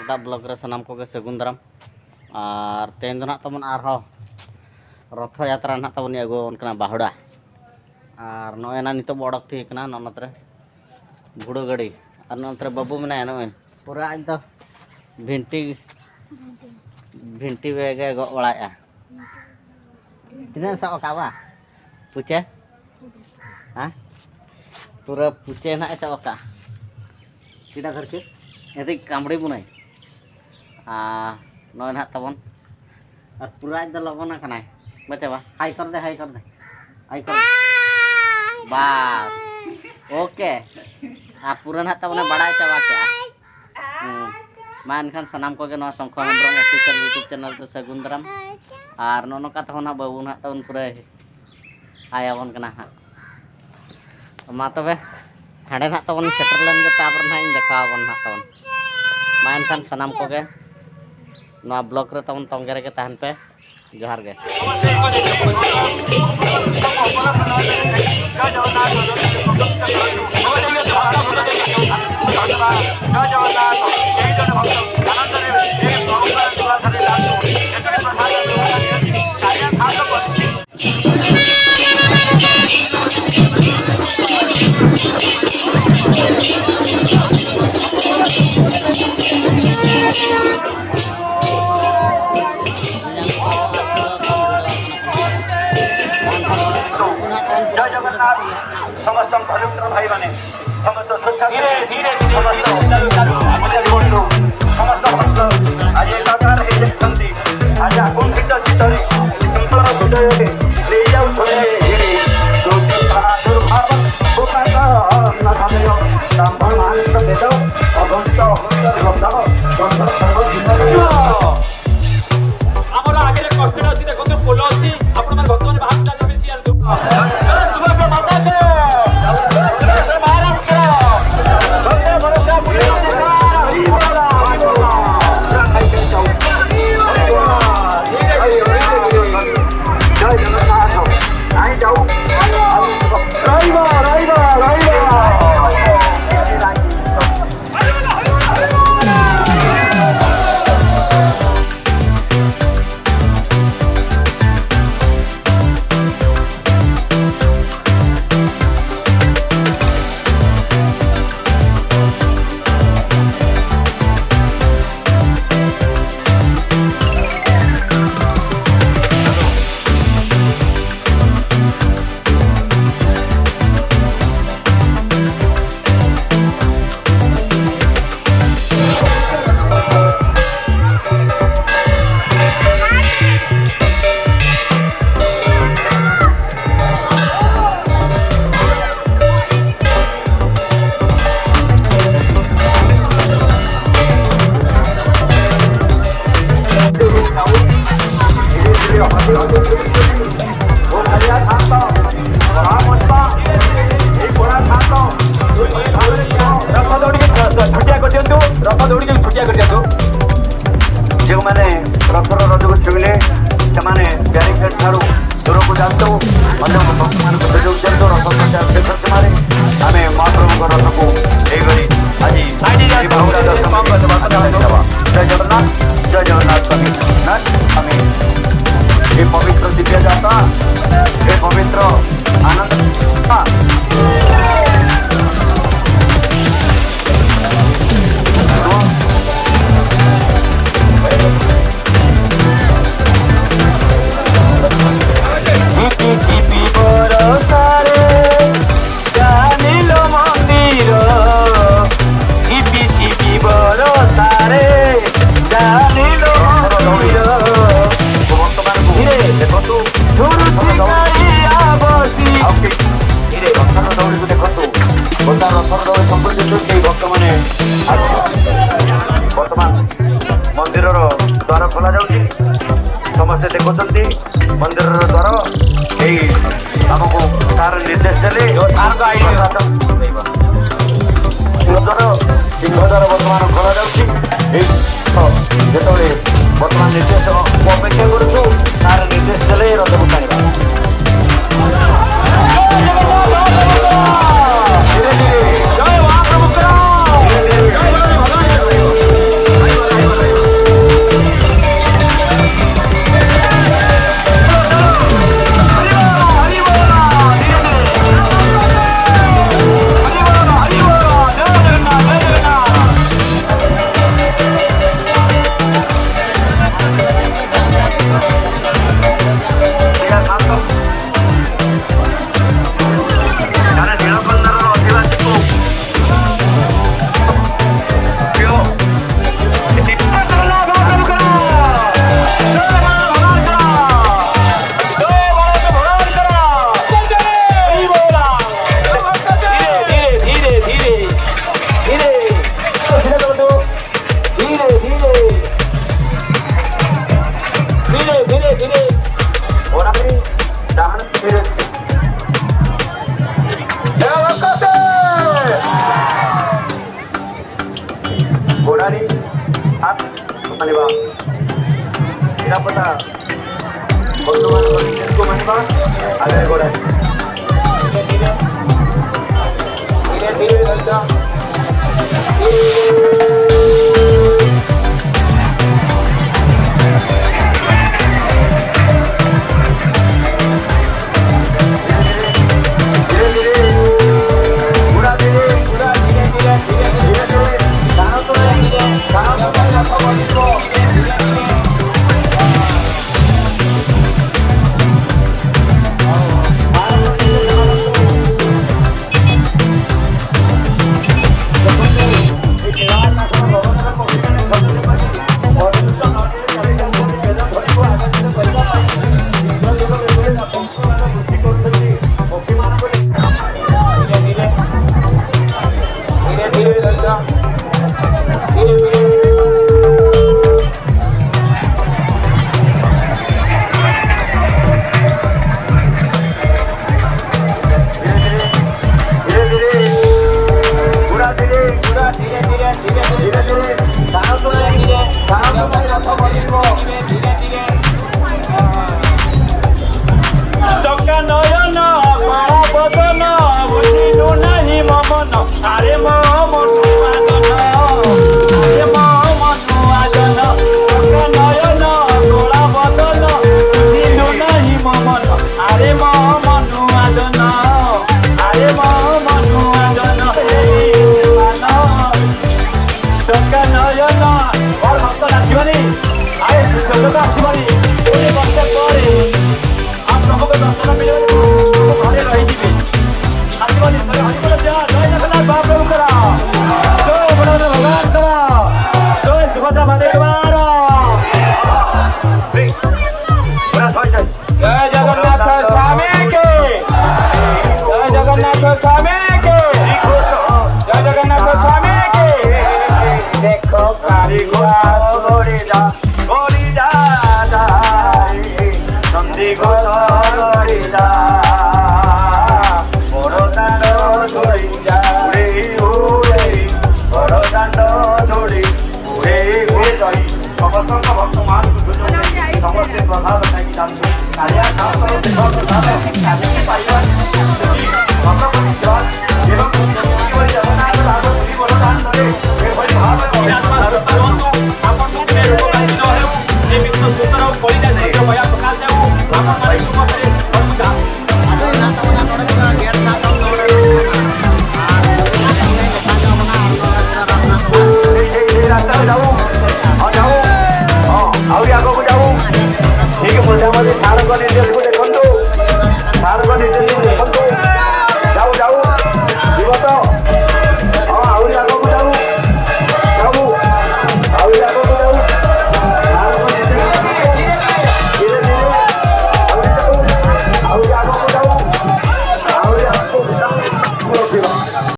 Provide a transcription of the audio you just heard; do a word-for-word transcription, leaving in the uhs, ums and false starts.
ᱫᱟᱜ ᱵᱞᱚᱠ ᱨᱮ ᱥᱟᱱᱟᱢ ᱠᱚᱜᱮ ᱥᱟᱹᱜᱩᱱ ᱫᱟᱨᱟᱢ᱾ ᱟᱨ ᱛᱮᱦᱮᱧ ᱫᱚ ᱱᱟᱦᱟᱜ ᱛᱟᱵᱚᱱ ᱟᱨᱦᱚᱸ ᱨᱚᱛᱷᱚ ᱭᱟᱛᱨᱟ ᱱᱟᱦᱟᱜ ᱛᱟᱵᱚᱱ ᱟᱹᱜᱩ ᱟᱵᱚᱱ ᱠᱟᱱᱟ ᱵᱟᱦᱩᱲᱟ᱾ ᱟᱨ ᱱᱚᱜᱼᱚᱭ ᱱᱟ ᱱᱤᱛᱚᱜ ᱵᱚ ᱚᱰᱚᱠ ᱴᱷᱤᱠ ᱠᱟᱱᱟ ᱱᱚᱜᱼᱚ ᱱᱚᱛᱮ ᱨᱮ ᱵᱷᱩᱲᱟᱹ ᱜᱟᱹᱰᱤ᱾ ᱟᱨ ᱱᱚᱛᱮ ᱨᱮ ᱵᱟᱹᱵᱩ ᱢᱮᱱᱟᱭᱟ, ᱱᱚᱜᱼᱚᱭ ᱯᱩᱨᱟᱹ ᱟᱡ ᱫᱚ ᱵᱷᱤᱱᱴᱤ, ᱵᱷᱤᱱᱴᱤ ᱵᱮᱜᱮ ᱜᱚᱜ ᱵᱟᱲᱟᱭᱮᱫᱼᱟ᱾ ᱛᱤᱱᱟᱹᱜ ᱮᱢ ᱥᱟᱵ ᱟᱠᱟᱫᱼᱟ ᱵᱟ? ᱯᱩᱪᱮ? ᱦᱮᱸ? ᱯᱩᱨᱟᱹ ᱯᱩᱪᱮ ᱱᱟᱦᱟᱜ ᱮ ᱥᱟᱵ ᱟᱠᱟᱫᱼᱟ᱾ ᱠᱤᱰᱟ ᱫᱷᱟᱹᱨᱛᱤ? ᱮᱛᱤ ᱠᱟᱢᱲᱤ ᱵᱩᱱᱟᱹᱭ᱾ ᱟᱨ ᱱᱚᱜᱼᱚᱭ ᱱᱟᱦᱟᱜ ᱛᱟᱵᱚᱱ᱾ ᱟᱨ ᱯᱩᱨᱟᱹ ᱟᱡ ᱫᱚ ᱞᱚᱜᱚᱱ ᱟᱠᱟᱱᱟᱭ᱾ ᱵᱟᱪᱮ ᱵᱟ? ᱦᱟᱭ ᱠᱚᱨ ᱫᱮ, ᱦᱟᱭ ᱠᱚᱨ ᱫᱮ᱾ ᱦᱟᱭ ᱠᱚᱨ ᱫᱮ᱾ ᱵᱟᱥ᱾ ᱳᱠᱮ᱾ ᱟᱨ ᱯᱩᱨᱟᱹ ᱱᱟᱦᱟᱜ ᱛᱟᱵᱚᱱᱮ ᱵᱟᱲᱟᱭ ᱪᱟᱵᱟ ᱠᱮᱜᱼᱟ᱾ ᱦᱩᱸ᱾ ᱢᱟ ᱮᱱᱠᱷᱟᱱ ᱥᱟᱱᱟᱢ ᱠᱚᱜᱮ ᱱᱚᱣᱟ ᱥᱚᱝᱠᱷᱚ ᱦᱮᱢᱵᱨᱚᱢ ᱚᱯᱷᱤᱥᱤᱭᱟᱞ YouTube ᱪᱮᱱᱮᱞ ᱨᱮ ᱥᱟᱹᱜᱩᱱ ᱫᱟᱨᱟᱢ᱾ ᱟᱨ ᱱᱚᱜᱼᱚ ᱱᱚᱝᱠᱟ ᱛᱮᱦᱚᱸ ᱱᱟᱦᱟᱜ ᱵᱟᱹᱵᱩ ᱱᱟᱦᱟᱜ ᱛᱟᱵᱚᱱ ᱯᱩᱨᱟᱹ ᱟᱭᱟᱵᱚᱱ ᱠᱟᱱᱟ ᱦᱟᱸᱜ᱾ ᱢᱟ ᱛᱚᱵᱮ ᱦᱟᱸᱰᱮ ᱱᱟᱦᱟᱜ ᱛᱟᱵᱚᱱ ᱥᱮᱴᱮᱨ ᱞᱮᱱ ᱜᱮ, ᱛᱟᱨᱯᱚᱨᱮ ᱱᱟᱦᱟᱜ ᱤᱧ ᱫᱮᱠᱷᱟᱣ ᱟᱵᱚᱱ ᱱᱟᱦᱟᱜ ᱛᱟᱵᱚᱱ᱾ ᱢᱟ ᱮᱱᱠᱷᱟᱱ ᱥᱟᱱᱟᱢ ᱠᱚᱜᱮ ᱱᱚᱣᱟ ᱵᱞᱚᱠ ᱨᱮ ᱛᱟᱵᱚᱱ ᱛᱚᱸᱜᱮ ᱨᱮᱜᱮ ᱛᱟᱦᱮᱱ ᱯᱮ᱾ ᱡᱚᱦᱟᱨ ᱜᱮ᱾ ଜୟ ଜଗନ୍ନାଥ। ସମସ୍ତ ଭକ୍ତ ଭାଇମାନେ, ସମସ୍ତ ଶ୍ରଦ୍ଧା, ଧୀରେ, ଧୀରେ, ଧୀରେ, ସମସ୍ତ ଧୀରେ, ଚାଲୁ, ଚାଲୁ, ଚାଲୁ, ଚାଲୁ, ଚାଲୁ। ସମସ୍ତ ଭକ୍ତ ଆଜି ଏକାକାର ହେଇଯାଇଛନ୍ତି। ଆଜି ଆକୁଣ୍ଠିତ ଚିତ୍ତରେ ନୂତନ ହୃଦୟରେ ନେଇଯାଉଥିଲେ। ଜ୍ୟୋତି ପ୍ରାଦୁର୍ଭାବ ଉପାସନା ସମୟ ବ୍ରାହ୍ମଣମାନଙ୍କ ବେଦ ଅଭକ୍ତ ଅଭକ୍ତ ଭକ୍ତ ଭକ୍ତ ସର୍ବ ଜୀବନ। ଆମର ଆଗରେ କଷ୍ଟରେ ଅଛି, ଦେଖନ୍ତୁ ପୋଲ ଅଛି, ଆପଣମାନେ ଭକ୍ତମାନେ ବାହାରକୁ ଚାଲିବେ, ଠିଆ ହୁଅନ୍ତୁ। ଯାଆନ୍ତୁ, ଅନ୍ୟ ଭକ୍ତମାନଙ୍କୁ ଭିଡ଼ିଓ ଦିଅନ୍ତୁ, ରଥ ସଜ୍ଜା ଅପେକ୍ଷା କରିଥିବାରେ ଆମେ ମହାପ୍ରଭୁଙ୍କ ରଥକୁ ଏଇଭଳି ଆଜି ଜୟ ଜଗନ୍ନାଥ, ଜୟ ଜଗନ୍ନାଥ ସ୍ୱାମୀ, ନାଥ ସ୍ୱାମୀ, ଏ ପବିତ୍ର ଦିବ୍ୟ ଯାତ୍ରା, ଏ ପବିତ୍ର ଆନନ୍ଦ ଝିପି ଝିପି ବରଷାରେ ଜାଣିଲ ମନ୍ଦିର, ଝିପି ଝିପି ବରଷାରେ ଜାଣିଲ ମନ୍ଦିର। ଭକ୍ତମାନଙ୍କୁ ଧୀରେ ଦେଖନ୍ତୁ, ଝୁରୁଛି କାଳିଆ ବସି। ଆଉ କେହି ଧୀରେ ରଥର ଦଉଡ଼ିକୁ ଦେଖନ୍ତୁ, ବର୍ତ୍ତମାନ ରଥର ଦଉଡ଼ି ସମ୍ପୂର୍ଣ୍ଣ ସେଇ ଭକ୍ତମାନେ ଆସ-, ବର୍ତ୍ତମାନ ମନ୍ଦିରର ଦ୍ୱାର ଖୋଲାଯାଉଛି, ସମସ୍ତେ ଦେଖୁଛନ୍ତି। ମନ୍ଦିରର ଦ୍ୱାର ଏଇ ଆମକୁ ସାର୍ ନିର୍ଦ୍ଦେଶ ଦେଲେ। ସାର୍ଙ୍କ ଆଇଡିଆ। ପ୍ରସାଦ। ସିଂହଦ୍ୱାର, ସିଂହଦ୍ୱାର ବର୍ତ୍ତମାନ ଖୋଲାଯାଉଛି। ଏଇ ଯେତେବେଳେ ବର୍ତ୍ତମାନ ନିର୍ଦ୍ଦେଶ ଅପେକ୍ଷା କରୁଛୁ, ସାର୍ ନିର୍ଦ୍ଦେଶ ଦେଲେ ରଥକୁ ଟାଣିବା। ଧୀରେ ଧୀରେ। ଜୟ ମହାପ୍ରଭୁଙ୍କର। ଧୀରେ, ଧୀରେ, ଧୀରେ, ଧୀରେ। ଧୀରେ, ଧୀରେ। ଧୀରେ, ଧୀରେ, ଧୀରେ। ଘୋଡ଼ା ବି ଡାହାଣ ଧୀରେ। ଏ ଭକ୍ତ! ଘୋଡ଼ାରେ ହାତ ମାନିବା। ନିରାପତ୍ତା ବର୍ତ୍ତମାନ ᱠᱚ ᱢᱮᱱᱟᱜᱼᱟ, ᱟᱞᱮ ᱜᱚᱲᱟ᱾ ଟୋକା ନୟନ, କଳା ବଦନ, ବୁଝିଲୁ ନାହିଁ ମୋ ମନ। ଆରେ ମୋ ମନୁଆ ଜନ, ଆରେ ମୋ ମନୁଆ ଜନ। ଟୋକା ନୟନ, କଳା ବଦନ, ବୁଝିଲୁ ନାହିଁ ମୋ ମନ। ଆରେ ମୋ ମନୁଆ ଜନ, ଆରେ ମୋ ମନୁଆ ଜନ। ଏଇ ମାନ। ଟୋକା ନୟନ, ବଡ଼ ଭକ୍ତ ଡାକିବନି। ଆରେ, ଟୋକା ଆସିବନି। ପୁଣି ବର୍ଷେ ପରେ ଆଉ ପ୍ରଭୁଙ୍କ ଦର୍ଶନ ମିଳିବନି, ପ୍ରଭୁ ଘରେ ରହିଯିବେ। ଆସିବନି, ଥରେ ହରିବୋଲ ଜୟ, ଜୟ ଜଗନ୍ନାଥ ମହାପ୍ରଭୁଙ୍କର, ଜୟ ବଡ଼ ଭଗବାନଙ୍କର, ଜୟ ସୁଭଦ୍ରା ମାତାଙ୍କର। ପୁରା ଶହେ ଶହେ। ଜୟ ଜଗନ୍ନାଥ ସ୍ୱାମୀ କି, ଜୟ ଜଗନ୍ନାଥ ସ୍ୱାମୀ କି, ଜୟ ଜଗନ୍ନାଥ ସ୍ୱାମୀ କି। ଦେଖ କାଳିଆ ବଳିଦା, ବଳିଦା, ନନ୍ଦିଘୋଷ ବଳିଦା, ବଡ଼ ଦାଣ୍ଡ ଧୋଇ ଯା, ଉଡ଼େଇ ଉଡ଼େଇ, ବଡ଼ ଦାଣ୍ଡ ଧୋଇ ଉଡ଼େଇ ଉଡ଼େଇ। ସମସ୍ତଙ୍କ ଭକ୍ତ ମହାପ୍ରଭୁ ସମସ୍ତେ ପ୍ରସାଦ ଖାଇକି ଯାଆନ୍ତୁ। ᱠᱟᱞᱤᱭᱟ ᱴᱷᱟᱶ ᱛᱟᱞᱮ ᱫᱮᱵᱟ ᱫᱚ ᱫᱟᱫᱟ